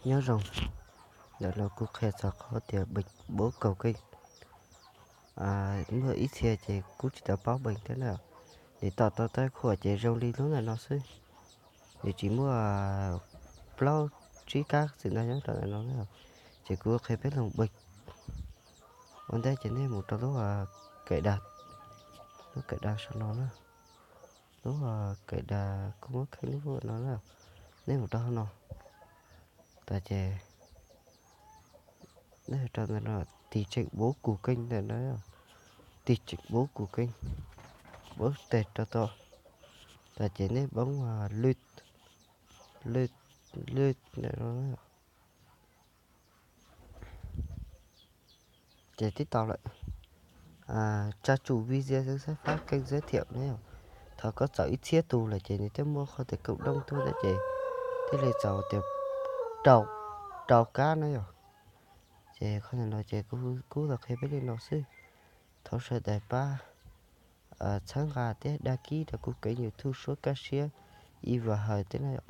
Nyob zoo, ntawm no kuv qhia txog qhov tias npeem npauv kaus keej. Muaj ib txhia ces kuj tsis tau paub npeem thiab na. Nws tom tau tab khuam ces zoo li lub ntawm no xwb. Nws tsis muaj plaub tsib kab xwm no nyob rau ntawm no na. Ces kuv qhia peb lug npeem. Ua ntej ces nej mus rau lub kaim da, lub kaim da saum no na. Lub kaim da kuv muab kheej lub no na. Nej mus rau hauv no tas ces nej rau ntawm no, tig tseem npauv kaus keej ntawm no, tig tseem npauv kaus keej, npauv tes rau tom, tas ces nej npauv lwj, lwj, lwj ntawm no. Ces tib tau lawm. Tsa tsum video xwb xab fab kênh giới thiệu na yom. Thaum koj txaus ib txhiab tus lawm ces nws thiaj muaj qhov tias cộng đồng tuaj na ces thiaj li txaus tias rau, rau kab na yom. Ces qhov ntawm no ces kuv, kuv los qhia peb li no xwb. Thov sawv daws pab txhawb nqa thiab đăng ký rau kuv kênh YouTube Suab Kaj Siab Y Và Hawm thiab na yom.